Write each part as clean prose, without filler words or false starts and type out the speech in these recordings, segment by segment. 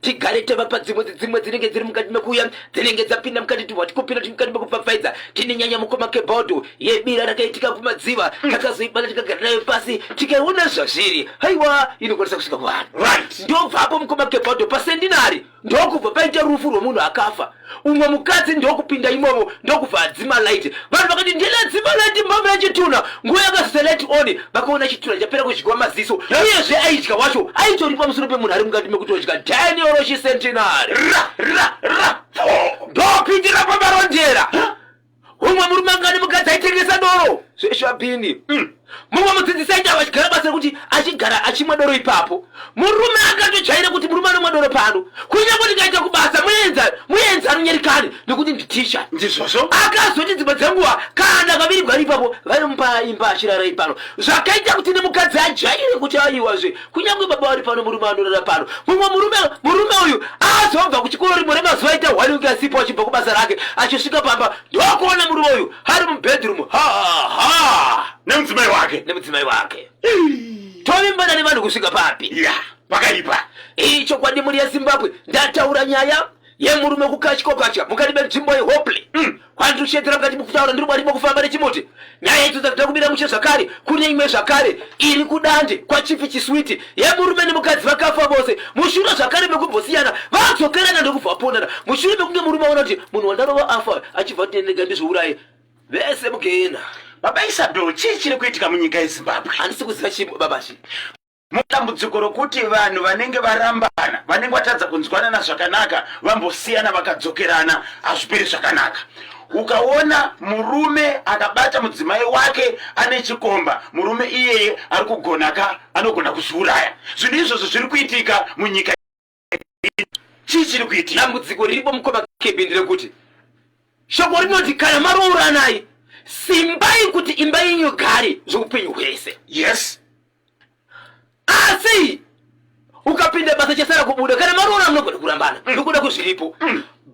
Tigare tavapa dzimwe dzimwe dzinenge dziri mukati mekuuya, dzinenge dzapinda mukati tibva tikupinda tiri mukati mekupfapfaidza. Tine nyanya mukoma Kebhodho yebira rakaitika kumadziva. Takazoibata tikagara nayo pasi tikaiona zvazviri. Haiwa, inokwanisa kusvika kuvanhu. Ndobvapo mukoma Kebhodho pasendinari ndokubva paita rufu rwemunhu akafa. Umwe mukadzi ndokupinda imomo ndokubva adzima light. Vanhu vakati ndini adzima light mbavha yechitunha. Nguva yakazoisa light on vakaona chitunha chapera kudyiwa maziso. Uyezve aidya wacho aitori pamusoro pemunhu ari mukati mekutodya. Daniel Roshi Centenary. Ra ra ra. Ndopindira pamarondera. Umwe murume anga ane mukadzi aitengesa doro zveshabhini. Mumwe mudzidzisi aita achigara basa rekuti achigara achimwa doro ipapo. Murume akatojaira kuti murume anomwa doro pano. Kunyange ndikaita kubasa muenza muenza anonyerikani nekuti nditicha. Ndizvozvo. Akazoti dzimwe dzenguva kana akavirigwa ari ipapo vanomupa imba achirara ipano. Zvakaita kuti nemukadzi ajaire kuti aiwazve kunyange baba vari pano murume anorara pano. Mumwe murume murume uyu azobva kuchikoro rimwe remazuva aita one week asipo achibva kubasa rake achisvika pamba ndokuona murume uyu ari mubedroom ha ha Nemudzimai wake. Nemudzimai wake. Tovimbana nevanhu kusvika papi? Ya, pakaipa. Ichokwadi mhuri yeZimbabwe, ndataura nyaya yemurume kukatya mukati menzvimbo yeHopley. Kwandiri mukati mukutaura ndiri mwari mukufamba nechimuti. Nyaya idzo dzakada kumira mushe zvakare. Kune imwe zvakare iri kudande kwaChief Chiswiti yemurume nemukadzi vakafa vose mushure zvakare mekumbosiyana vadzokerana ndokubva vaponana mushure mekunge murume aona kuti munhu wandarova afa achibva kuti ndega ndizviuraye vese mugehena. Baba Isabel, chii chiri kuitika munyika yeZimbabwe? Handisi kuziva chii baba chi. Mudambudziko rokuti vanhu vanenge varambana, vanenge vatadza kunzwanana zvakanaka, vambosiyana vakadzokerana, hazviperi zvakanaka. Ukaona murume akabata mudzimai wake ane chikomba, murume iyeye ari kugona ka, anogona kuzviuraya. Zvinhu izvozvo zviri kuitika munyika. Chii chiri kuitika? Dambudziko riripo mukoma Kebhi nderekuti shoko rinoti kana marooranai simbai kuti imba yenyu igare zveupenyu hwese. Yes. Asi ukapinda basa chasara kubuda kana maroora munogona kurambana nokuda kwezviripo.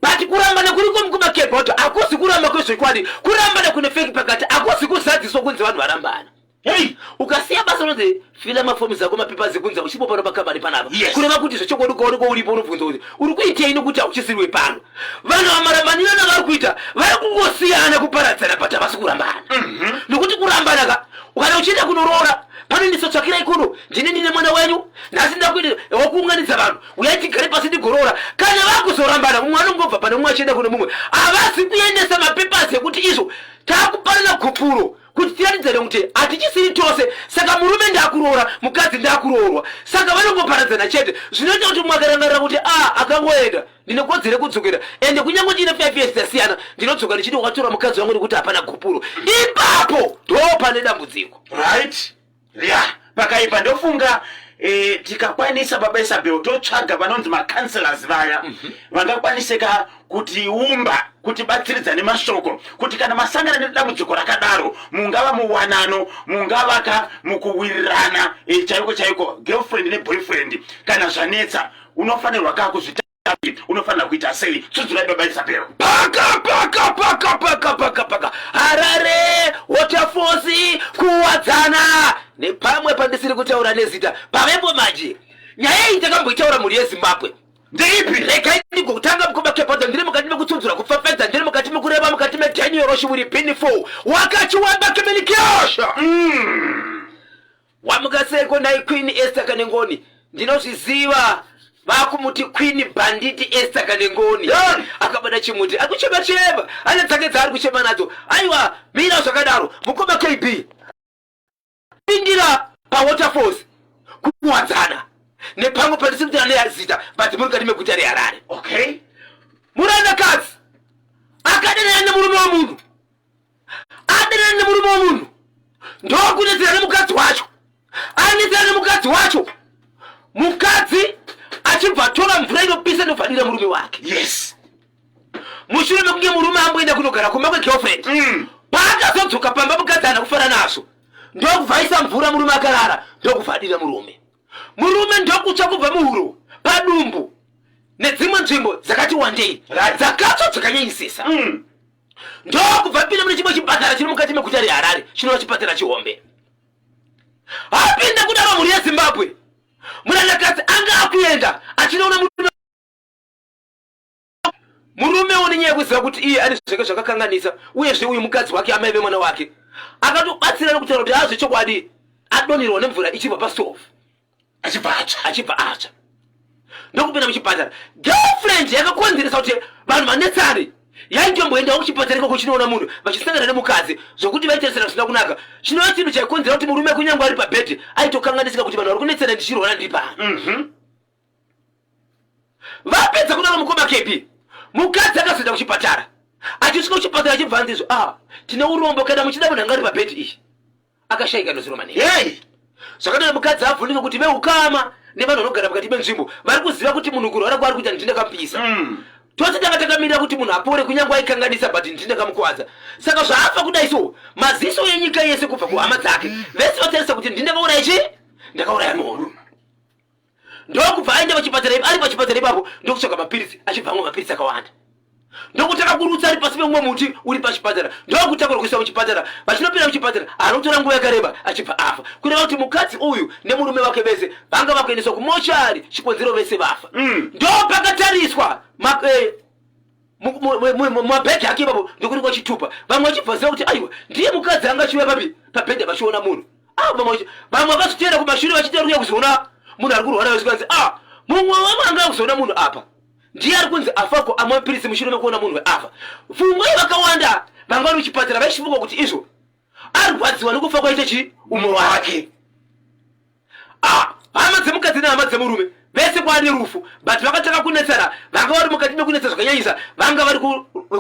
But kurambana kuriko mukoma Kebhi wacho hakusi kuramba kwezvokwadi, kurambana kune feki pakati hakusi kuzadziswa kunzi vanhu varambana. Hey! Ukasiya basa unonzi fila mafomu zako mapepa ekunzi uchipo pano pakambani panapa. Yes. Kureva kuti zvechokwadi ukaonekwa uripo unobvunza kuti uri kuitei nokuti hauchisiriwe pano. Vanhu vamarambanirana vari kuita vari kungosiyana kuparadzana but havasi kurambana. Nokuti kurambana ka kana uchienda kunoroora pano ndisotsvakirai kuno ndine ndine mwana wenyu nhasi ndakuenda wakuunganidza vanhu uyai tigare pasi ndigoroora. Kana vakuzorambana mumwe anongobva pane mumwe achienda kune mumwe, havasi kuendesa mapepasi ekuti izvo takupanana gupuro kuti tiratidzane kuti hatichisiri tose. Saka murume ndakuroora, mukadzi ndakuroorwa, saka vanongoparadzana chete. Zvinoita kuti mumwe akarangarira kuti a akangoenda ndine kodzero yekudzokera, ende kunyange ndiine 5 years dzasiyana ndinodzoka ndichiti wakatora mukadzi wangu nekuti hapana gupuro. Ipapo ndo pane dambudziko. Right. Ya, pakaipa. Ndofunga tikakwanisa baba Isabel totsvaga vanonzi macounselors vaya vangakwanisika kutiumba, kutibatsiridza nemashoko kuti kana masangana nedambudziko rakadaro, mungava muwanano, mungavaka mukuwirirana chaiko chaiko, girlfriend neboyfriend, kana zvanetsa unofanirwa ka kuzvita, unofanira kuita sei? Tsudzurai baba Isabel. Paka paka paka paka paka paka Harare Waterfalls kuwadzana nepamwe pandisiri kutaura nezita pavepo. Manje nyaya iyi takamboitaura mhuri yeZimbabwe. Ndeipi? Regai ndigotanga mukoma Kepata. Ndiri mukati mekutsunzura kupfapfedza, ndiri mukati mekureva mukati meDaniel Roshivuri Pinfo wakachiwamba communication. Wamukaseko nai Queen Esther Kanengoni? Ndinozviziva vakumuti Queen Banditi Esther Kanengoni. Akabata chimuti ari kuchema chema, ane dzake dzaari kuchema nadzo. Aiwa, mira zvakadaro mukoma KB. Pindira paWaterfalls kuwadzana nepamwe pandisiri kutaura nezita, but muri mukati meguta reHarare. Murandakadzi akadanana nemurume wemunhu, adanana nemurume wemunhu ndokunetsera nemukadzi wacho, anetsera nemukadzi wacho, mukadzi achibva atora mvura inopisa ndobva murume wake. Mushure mekunge murume amboenda kunogara kumba kwegirlfriend, paakazodzoka pamba mukadzi haana kufara nazvo, ndokubva aisa mvura murume akarara, ndokubva adira murume. Murume ndokutsva kubva muhuro, padumbu nedzimwe nzvimbo dzakati wandei dzakatsva dzakanyanyisisa. Ndokubva pinda mune chimwe chipatara chiri mukati meguta reHarare chinova chipatara chihombe. Apinda kudaro mhuri yeZimbabwe, murandakadzi anga akuenda achinoona murume. Murume une nyaya yekuziva kuti iye ane zvake zvakakanganisa, uyezve uyu mukadzi wake, amai vemwana wake, akatobatsira nokutaura kuti azvechokwadi adonherwa nemvura ichibva pastove achibva atsva, achibva atsva ndokupinda muchipatara. Girlfriend yakakonzeresa kuti vanhu vanetsane yaitomboendawo kuchipatara ikoko chinoona munhu vachisangana nemukadzi zvokuti vaitarisana zvisina kunaka, chinova chinhu chaikonzera kuti murume kunyange ari pabhedhi aitokanganisika kuti vanhu vari kunetsana ndichirwara ndiri pano. Vapedza kudaro mukoma kepi, mukadzi akazoenda kuchipatara. Achisvika kuchipatara achibva anzi izvo, ah, tine urombo, kana muchida munhu anga ari pabhedhi iyi akashaika nezuro manheru. Hey! Zvakadaro mukadzi avhunduka kuti veukama nevanhu vanogara pakati penzvimbo vari kuziva kuti munhu kurwara kwaari kuita ndini ndakamupisa. Tose tanga takamirira kuti munhu apore kunyange aikanganisa, but ndini ndakamukuvadza. Saka zvaafa kudai so, maziso enyika yese kubva kuhama dzake vese vatarisa kuti ndini ndakauraya chii? Ndakauraya munhu. Ndokubva aenda pachipatara, ari pachipatara ipapo ndokutsvaga mapiritsi, achibva amwa mapiritsi akawanda, ndokutanga kurutsa ari pasi pemumwe muti uri pachipatara, ndokutakura kuiswa muchipatara. Vachinopinda muchipatara anotora nguva yakareba achibva afa. Kureva kuti mukadzi uyu nemurume wake vese vanga vakuendeswa kumochari, chikonzero vese vafa. Ndopakatariswa mumabhegi ake ipapo ndokunikwa chitupa, vamwe vachibva ziva kuti aiwa ndiye mukadzi anga achiuya papi pabhedha vachiona munhu. Vamwe vakazotevera kumashure vachitaura kuya kuzoona munhu ari kurwara, vasikanzi mumwe wamwe anga kuzoona munhu apa ndiye ari kunzi afako amwe mapiritsi mushure mekuona munhu afa. Pfungwa yevakawanda vanga vari muchipatara vachifunga kuti izvo arwadziwa nekufa kwaita chi umwe wake. Hama dzemukadzi nehama dzemurume vese kwaane rufu, but vakatanga kunetsana. Vanga vari mukati mekunetsa zvakanyanyisa, vanga vari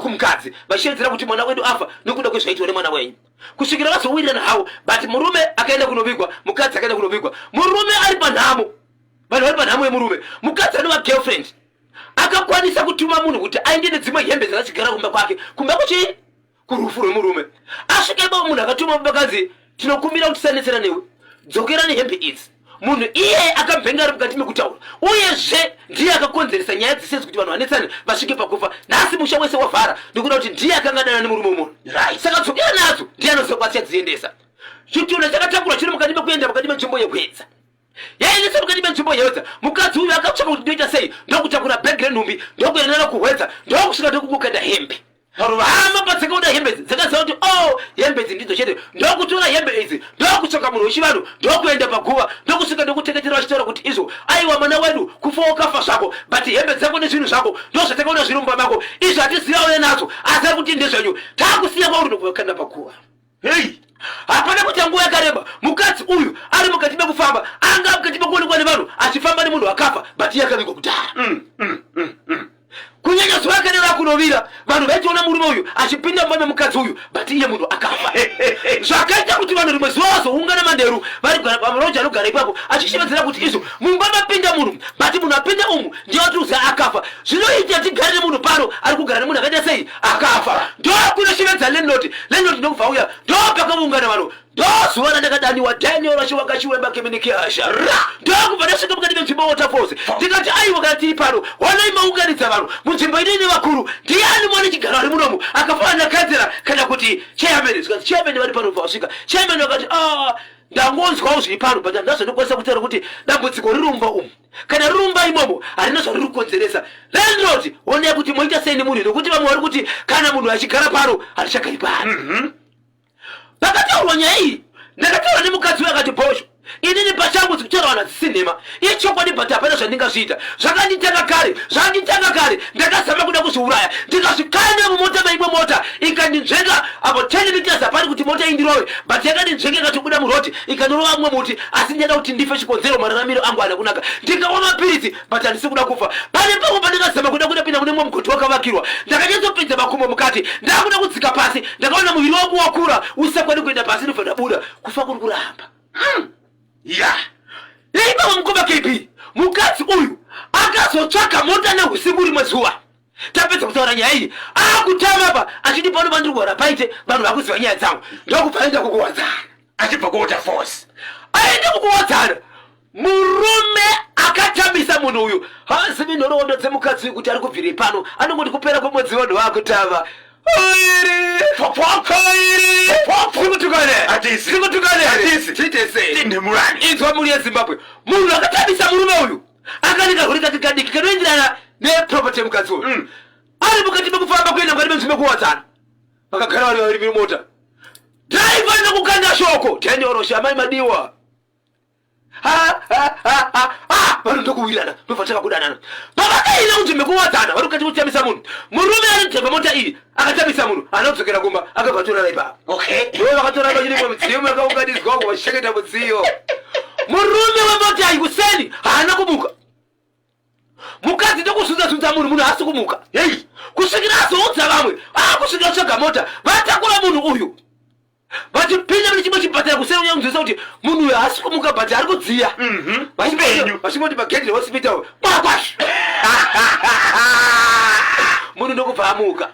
kumukadzi vachishevedzera kuti mwana wedu afa nekuda kwezvaitwa nemwana wenyu, kusvikira vazowirirana havo. But murume akaenda kunovigwa, mukadzi akaenda kunovigwa, murume ari panhamo, vanhu vari panhamo yemurume. Mukadzi anova girlfriend akakwanisa kutuma munhu kuti aende nedzimwe hembe dzakachigara kumba kwake, kumba kuchii kurufu rwemurume. Asvika ipapo munhu akatuma bakanzi tinokumbira kuti tisanetsera newe, dzokera nehembe idzi. Munhu iye akambenga ari mukati mekutaura, uyezve ndiye akakonzeresa nyaya dzese kuti vanhu vanetsane vasvike pakufa. Nhasi musha wese wavhara nekuda kuti ndiye akanga adana nemurume wemunhu. Saka dzokera nadzo, ndiye anoziva kwaachadziyendesa. Chitunha chakatakura chiri mukati mekuenda mukati menzvimbo yehwedza, yaendesa mukati menzvimbo yehwedza. Mukadzi uyu akatsvaka kuti ndoita sei, ndokutakura bhegi renhumbi, ndokuenda naro kuhwedza, ndokusvika ndokungokanda hembe. Hama padzakaona hembe idzi dzakaziva kuti oh, hembe idzi ndidzo chete, ndokutora hembe idzi, ndokutsvaka munhu wechivanhu, ndokuenda paguva, ndokusvika ndokuteketera vachitaura kuti izvo aiwa mwana wedu kufa wakafa zvako, but hembe dzako nezvinhu zvako ndozvatakaona zviri mumba mako, izvo hatiziva uye nadzo, asi ari kuti ndezvenyu, takusiya kwauri, ndokuvakanda paguva. Hey! Hapana kuita nguva yakareba mukadzi uyu ari mukati mekufamba, anga mukati mekuonekwa nevanhu achifamba nemunhu akafa, but iye akavigwa kudhara. Kunyanya zuva rakareva kunovira, vanhu vaitoona murume uyu achipinda mumba memukadzi uyu, but iye munhu akafa. Zvakaita kuti vanhu rimwe zuva vazoungana manheru vari pamaroja anogara ipapo, achishevedzera kuti izvo mumba mapinda munhu, but munhu apinda umu ndiye watiri akafa. Zvinoita tigare nemunhu pano ari kugara nemunhu akaita sei akafa. Ndokunoshevedza landlord, landlord ndokubva auya, ndopakaungana vanhu. Ndozuva randakadaniwa Daniel Rachiwakachiwemba Keminikiasha, ndokubva ndasvika mukati menzvimbo Waterfalls, ndikati aiwa kana tiri pano honai maunganidza vanhu munzvimbo ino ine vakuru, ndiani mwana chigaro ari munomu akafanana nakanzera kana kuti chairman? Zvikanzi chairman vari pano. Vasvika chairman vakati ndangonzwawo zviri pano, but handina zvandokwanisa kutaura kuti dambudziko riri mumba umu kana riri mumba imomo harina zvariri kukonzeresa. Landlord honai kuti moita sei nemunhu, nekuti vamwe vari kuti kana munhu achigara pano hatichagari pano. Pakataurwa nyaya iyi ndakataura nemukadzi uyo akati bhosho, inini pachangu dzikutaura vanhu hadzisi nhema, ichokwadi, but hapana zvandingazviita. Zvakanditanga kare, zvanditanga kare, ndakazama kuda kuzviuraya, ndikazvikanda mumota maimwe mota ikandinzvenga apo 10 meters hapani kuti mota indirove, but yakandinzvenga ikatobuda murodi ikanorova mumwe muti. Asi ndiyada kuti ndife, chikonzero mararamiro angu haana kunaka, ndikawa mapiritsi but handisi kuda kufa. Pane pamwe pandakazama kuda kudapinda mune mumwe mugodhi wakavakirwa, ndakanyatsopinza makumbo mukati, ndakuda kudzika pasi, ndakaona muviri wangu wakura usisakwani kuenda pasi, ndobva ndabuda. Kufa kuri kuramba. Ya. Ipapo mukoma KB, mukadzi uyu akazotsvaga mota neusiku rimwe zuva tapedza kutaura nyaya iyi, akutama pa achiti pano pandiri kuhara paite vanhu vakuziva nyaya dzangu, ndokubva aenda kukuwadzana achibva kuWaterfalls. Aenda kukuwadzana, murume akatamisa munhu uyu haazivi nhoroondo dzemukadzi uyu kuti ari kubvirei pano, anongoti kupera kwemwedzi vanhu vaakutama. Inzwa mhuri yeZimbabwe, munhu akatamisa murume uyu akanika rwuri kake kadiki kanoenderana neproperty yemukadzi uyu. Ari mukati mekufamba kuenda mukati menzvimbo yekuwadzana, vakagara vari vaviri mumota. Driver nokukanda shoko, Daniel Roshe, amai madiwa. Ha ha ha ha ha, vanhu ndokuwirirana, ndobva tanga kudanana. Pavakaenda kunzvimbo yekuwadzana, vari mukati mekutambisa munhu. Murume anodhemba mota iyi, akatambisa munhu, haana kudzokera kumba, akabva atorara ipapo. Okay. Ndo vakatora vachiri mudziyo makaunganidzwa uko vachichengeta mudziyo. Murume wemota iyi kuseni haana kumuka. Mukadzi ndokuzunza zunza munhu, munhu haasi kumuka. Hey. Kusvikira azoudza vamwe, akusvikira kutsvaga mota, vatakura munhu uyu. Vachipinda mune chimwe chipatara kuseni kunyanya kunzwisa kuti munhu uyu haasi kumuka but ari kudziya. Upenyu. Vachingoti pagedhi rehospital, kwakwash. Munhu ndokubva amuka.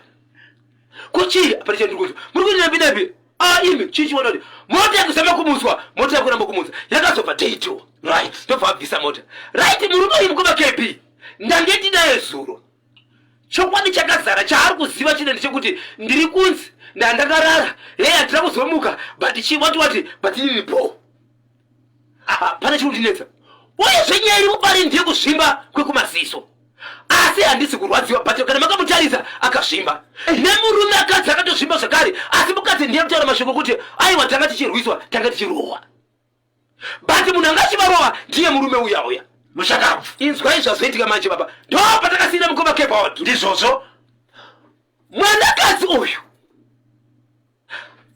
Kuchii pane chandiri kunzwa. Muri kuita nambi nambi. Ah imi chii chiona kuti mota yakuzama kumutswa, mota yakuramba kumutswa. Yakazobva day 2. Right. Ndobva abvisa mota. Right murume uyu mukoma KB. Ndange ndinaye zuro. Chokwadi chakazara chaari kuziva chine ndechekuti ndiri kunzi ndandakarara. Hey handina kuzomuka but chi wati wati but inini bho. Ah, pane chiri kundinetsa. Uyezve nyaya iri mupari ndiye kuzvimba kwekumaziso. Asi handisi kurwadziwa but kana makamutarisa akazvimba. Nemurume akadzi akatozvimba zvakare asi mukadzi ndiye kutaura mashoko kuti aiwa tanga tichirwiswa tanga tichirohwa. But munhu anga achivarova ndiye murume uya uya. Mushakabvu. Inzwai zvazoitika manje baba. Ndo patakasiyira mukoma Kebod. Ndizvozvo. Mwanakadzi uyu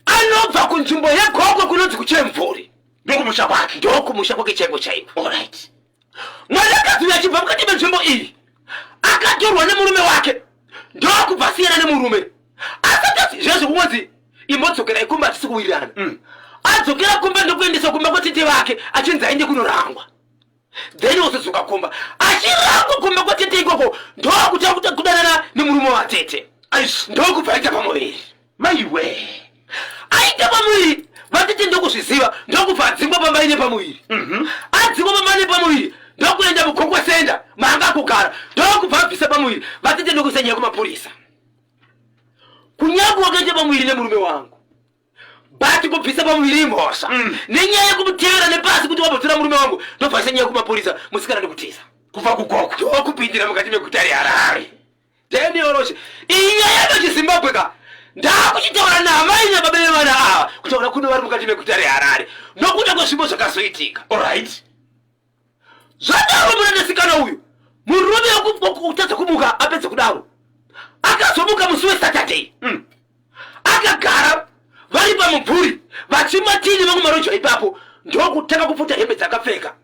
anobva kunzvimbo yeGokwe kunonzi kuChemvuri. Ndokumusha kwake. Ndokumusha kwake chaiko chaiko. All right. Mwanakadzi uyu achibva mukati menzvimbo iyi akatorwa nemurume wake ndokubva asiyana nemurume. Asati zvezvo kungonzi imbodzokerai kumba hatisi kuwirirana. Adzokera kumba ndokuendeswa kumba kwatete vake achinzi aende kunorangwa. Then wozodzoka kumba achirangwa kumba kwatete ikoko ndokutanga kudanana nemurume watete. Aish. Ndokubva aita pamuviri. Maiwe. Aita pamuviri vatete ndokuzviziva ndokubva adzingwa pamba ine pamuviri. Adzingwa pamba ine pamuviri ndokuenda muGokwe Center maanga kugara ndokubva abvisa pamuviri vatete ndokuisa nyaya kumapurisa. Kunyange wakaita pamuviri nemurume wangu but kubvisa pamuviri imhosva. Nenyaya yekumutevera nepasi kuti wambotora murume wangu ndobva aisa nyaya kumapurisa musikana ndokutiza. Kubva kuGokwe. Ndokupindira mukati meguta reHarare. Daniel Roche, iyi nyaya yepachiZimbabwe ka ndakuchitaura naamai nababa vevana ava kutaura kuno vari mukati meguta reHarare nokuda kwezvimbo zvakazoitika. All right. Zvadaro munenesikana uyu murume wekutadza kumuka apedza kudaro akazomuka musi weSaturday. Akagara vari pamumvuri vachimwa tii nevamwe maroja ipapo ndokutanga kupfuta hembe dzakapfeka.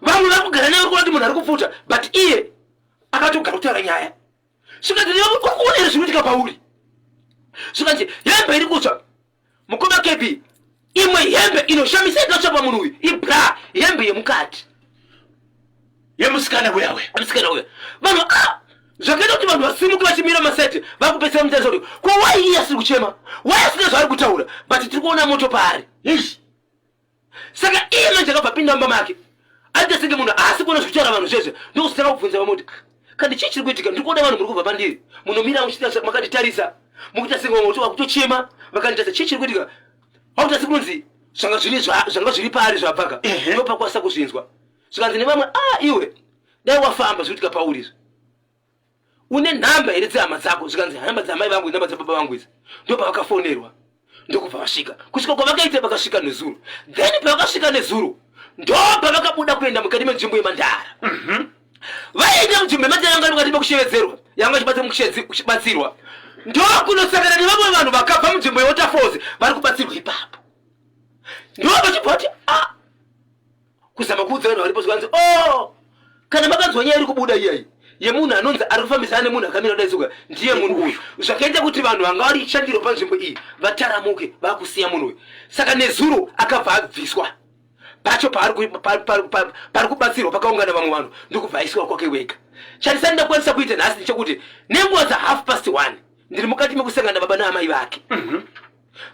Vamwe vari kugara naye vari kuona kuti munhu ari kupfuta but iye akatogara kutaura nyaya. Zvikanzi uri kuona here zvinoitika pauri? Zvikanzi hembe iri kutsva. Mukoma KB, imwe hembe inoshamisa ikatsva pamunhu uyu ibra, hembe yemukati. Yemusikana uya uya. Musikana uya. Vanhu zvakaita kuti vanhu vasimuke vachimira masete vakupedzisira mutarisa kuti ko why iye asiri kuchema? Why asina zvaari kutaura? But tiri kuona moto paari. Eish. Saka iye manje akabva apinda mumba make aita senge munhu haasi kuona zvekutaura vanhu zvezve ndokuzotanga kubvunza vamwe kuti kandi chii chiri kuitika ndiri kuona vanhu muri kubva pandiri munomira muchiita makanditarisa mukuita senge vamwe kuti vakutochema vakanditarisa chii chiri kuitika vakuita sekunonzi zvanga zviri zvanga zviri paari zvabvaka ndopakwanisa kuzvinzwa zvikanzi nevamwe iwe dai wafamba zviri kuitika pauri izvi une nhamba here dzehama dzako zvikanzi nhamba dzamai vangu nhamba dzababa vangu idzi ndopavakafonerwa ndokubva vasvika kusvika kwavakaita vakasvika nezuro then pavakasvika nezuro ndopavakabuda kuenda mukati menzvimbo yemandara. Vaenda munzvimbo yemandara yanga mukati mekushevedzerwa yanga ichibatsira kuchibatsirwa ndokunosangana nevamwe vanhu vakabva munzvimbo yeWaterfalls vari kubatsirwa ipapo ndovachibva vati kuzama kuudza vanhu varipo zvikanzi oh kana makanzwa nyaya iri kubuda iyayi yemunhu anonzi ari kufambisana nemunhu akamira kudai suka ndiye munhu uyu zvakaita kuti vanhu vanga vari shandiro panzvimbo iyi vataramuke vakusiya munhu uyu saka nezuro akabva abviswa pacho pari kubatsirwa pakaungana vamwe vanhu ndokubva aiswa kwake wega chandisati ndakwanisa kuita nhasi ndechekuti nenguva dza half past one ndiri mukati mekusangana baba naamai vake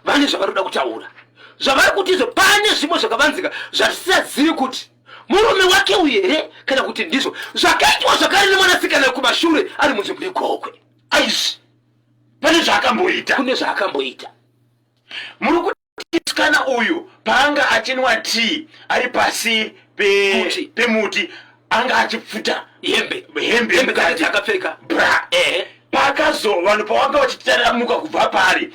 vane zvavari kuda kutaura zvavari kuti izvo pane zvimwe zvakavanzika zvatisingazivi kuti murume wake uyu here kana kuti ndizvo zvakaitwa zvakare nemwanasikana kumashure ari munzvimbo yegokwe. Aizvi pane zvaakamboita. Kune zvaakamboita. Muri kuti musikana uyu paanga achinwa tea ari pasi Muti. pemuti. Anga achipfuta hembe. Hembe hembe dzake dzakapfeka. Bra. Paakazo vanhu pavanga vachitaramuka kubva paari,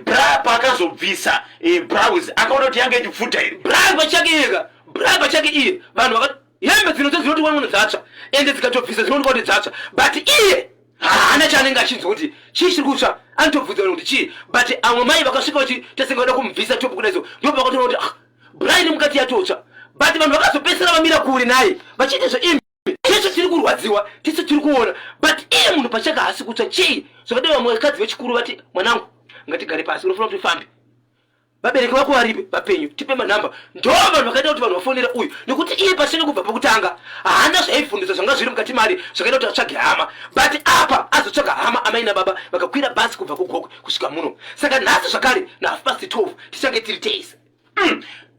bra paakazobvisa blouse, akaona kuti yanga ichipfuta here? Bra pachake iyeka, bra pachake iye. Vanhu vaka hembe dzinodzo dzinoti wamwe dzatsva, ende dzikatobvisa dzinoonekwa kuti dzatsva, but iye haana chaanenge achinzwa kuti chii chiri kutsva. Anotobvunza vanhu kuti chii, but amwe mai vakasvika vachitasenga vada kumubvisa top kudai so, ndipo vakatoona kuti ah, bra iri mukati yatotsva. But vanhu vakazopedzisira vamira kure naye vachiita zveimbi. Tisu tiri kurwadziwa, tisu tiri kuona, but iye munhu pachake haasi kutsva. Chii zvakadai? Vamwe vakadzi vechikuru vati, mwanangu, ngatigare pasi, unofanira kuti ufambe. Vabereki vako varipi? Vapenyu, tipe manhamba. Ndo vanhu vakaita kuti vanhu vafonere uyu, nekuti iye pachake kubva pekutanga haana zvaivhundisa zvanga zviri mukati mari zvakaita kuti atsvage hama. But apa azotsvaga hama, amai nababa vakakwira bhasi kubva kuGokwe kusvika muno. Saka nhasi zvakare na 12:30 tichange tiri tese.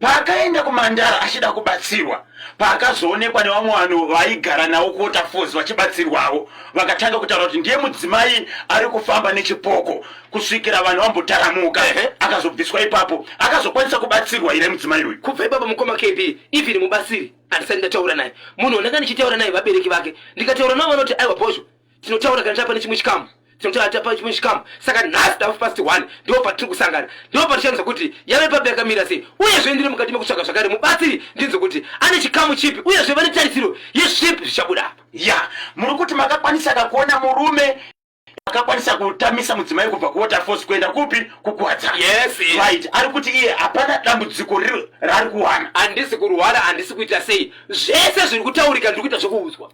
Paakaenda kuMandara achida kubatsirwa, paakazoonekwa nevamwe vanhu vaigara navo kuWaterfalls vachibatsirwawo, vakatanga kutaura kuti ndiye mudzimai ari kufamba nechipoko, kusvikira vanhu vambotaramuka. Akazobviswa ipapo. Akazokwanisa kubatsirwa here mudzimai uyu? Kubva ipapo, mukoma KB, even mubatsiri handisati ndataura naye. Munhu wandanga ndichitaura naye vabereki vake. Ndikataura navo vanoti, aiwa bhozho, tinotaura kana tapa nechimwe chikamu, tinotaura tapa chimwe chikamu. Saka nhasi 1:30 ndo patiri kusangana, ndo patichanzwa kuti yave papi, yakamira sei. Uyezve ndiri mukati mekutsvaga zvakare mubatsiri, ndinzwe kuti ane chikamu chipi, uyezve vane tarisiro yezvipi zvichabuda apa. Ya, muri kuti makakwanisa kakuona murume akakwanisa kutamisa mudzimai kubva kuWaterfalls kuenda kupi? KuKwadza? Yes. Right, ari kuti iye hapana dambudziko riri raari kuwana. Handisi kurwara, handisi kuita sei, zvese zviri kutaurika ndiri kuita zvekuudzwa.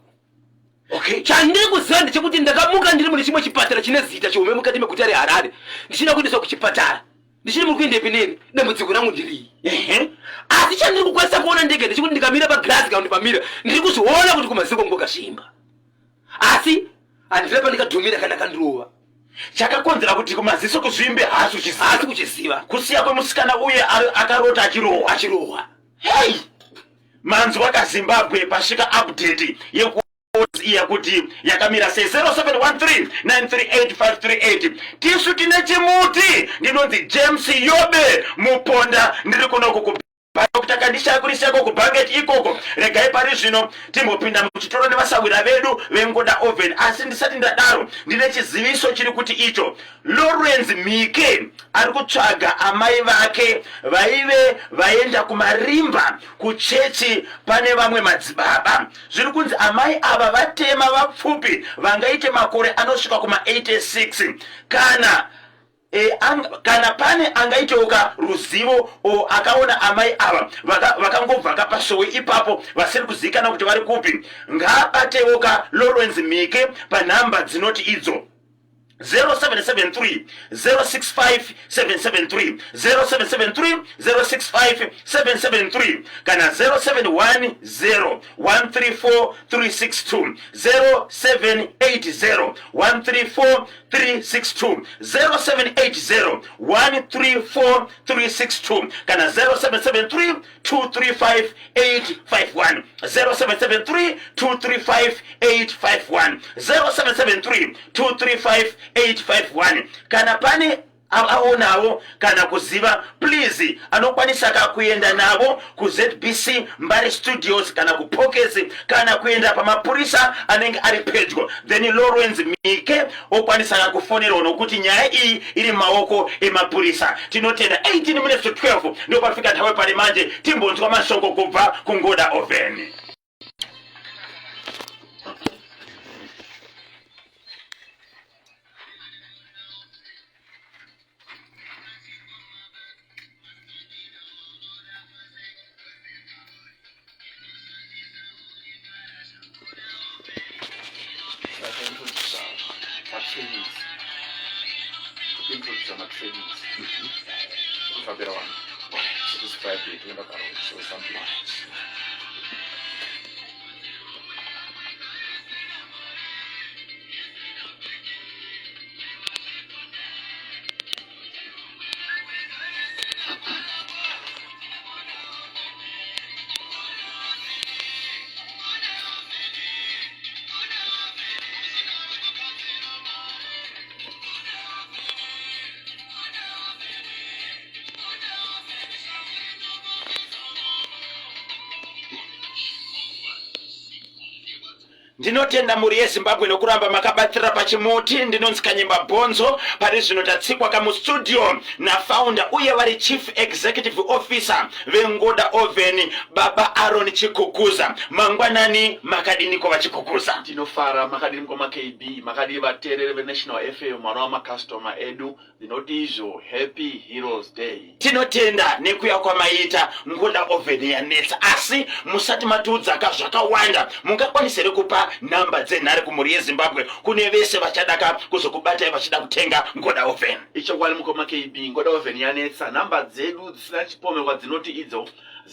Chandiri kuziva ndechekuti ndakamuka ndiri mune chimwe chipatara chine zita chihombe mukati meguta reHarare, ndichida kuendeswa kuchipatara. Ndichiri muri kuendepi neni? Dambudziko rangu ndirii? Asi chandiri kukwanisa kuona ndega ndechekuti ndikamira pagirazi kana kuti pamira, ndiri kuzviona kuti kumaziko kwakasvimba, asi handina pandikadhumira kana kandirova. Chakakonzera kuti kumaziso kuzvimbe haasi kuchiziva. Haasi kuchiziva. Kusiya kwemusikana uye akarota achirohwa. Achirohwa. Hei, manzwa kaZimbabwe, pasvika update yeku iya kuti yakamira sei. 0713 938 538. Tisu tine chimuti. Ndinonzi James Yobe Muponda, ndiri kunoku ku Dr. Kandishaya kuri seko kuBanket ikoko. Regai pari zvino timbopinda muchitoro nevasawira vedu veNgoda Oven. Asi ndisati ndadaro, ndine chiziviso chiri kuti icho Lawrence Mhike ari kutsvaga amai vake vaive vaenda kumarimba kuchechi pane vamwe madzibaba. Zviri kunzi amai ava vatema, vapfupi, vangaite makore anosvika kuma 86. Kana kana pane angaitewo ka ruzivo o akaona amai ava vakangobva vaka kapasowe ipapo vasiri kuzivikanwa kuti vari kupi, ngaabatewo ka Lawrence Mhike panhamba dzinoti idzo: 0773 065 773, 0773 065 773, kana 0710 134 362, 0780 134 362, 0780 134 362, kana 0773 235 851, 0773 235 851, 0773 235 851. Kana pane aonawo kana kuziva, please, anokwanisa ka kuenda navo kuZBC Mbare Studios kana kupokesi kana kuenda pamapurisa anenge ari pedyo, then Lawrence Mike okwanisa ka kufonerwa, nokuti nyaya iyi iri mumaoko emapurisa. Tinotenda. 18 minutes to 12 ndo pafika nthawe pari manje. Timbonzwa mashoko kubva kuNgoda Oven. Vakaintrodusa matrainings, kuintrodusa matrainings kufambira vanhu this Friday toenda karoad or something. Ndinotenda mhuri yeZimbabwe nokuramba makabatirira pachimuti. Ndinonzi Kanyemba Bhonzo. Pari zvino tatsikwa kamustudio nafounder uye vari chief executive officer veNgoda Oven, Baba Aaron Chikukuza. Mangwanani, makadiniko vaChikukuza? Tinofara, makadini mukoma KB, makadii vateereri veNational FM vanova makastoma edu. Ndinoti izvo Happy Heroes Day. Tinotenda nekuya kwamaita Ngoda Oven yanetsa asi musati matiudzaka zvakawanda mungakwanisa here kupa nhamba dzenhare kumhuri yeZimbabwe kune vese vachadaka kuzokubatai vachida kutenga Ngoda Oven? Ichokwadi mukoma KB, Ngoda Oven yanetsa. Nhamba dzedu dzisina chipomerwa dzinoti idzo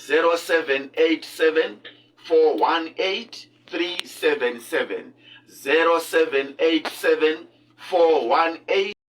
0787 418 377, 0787 418.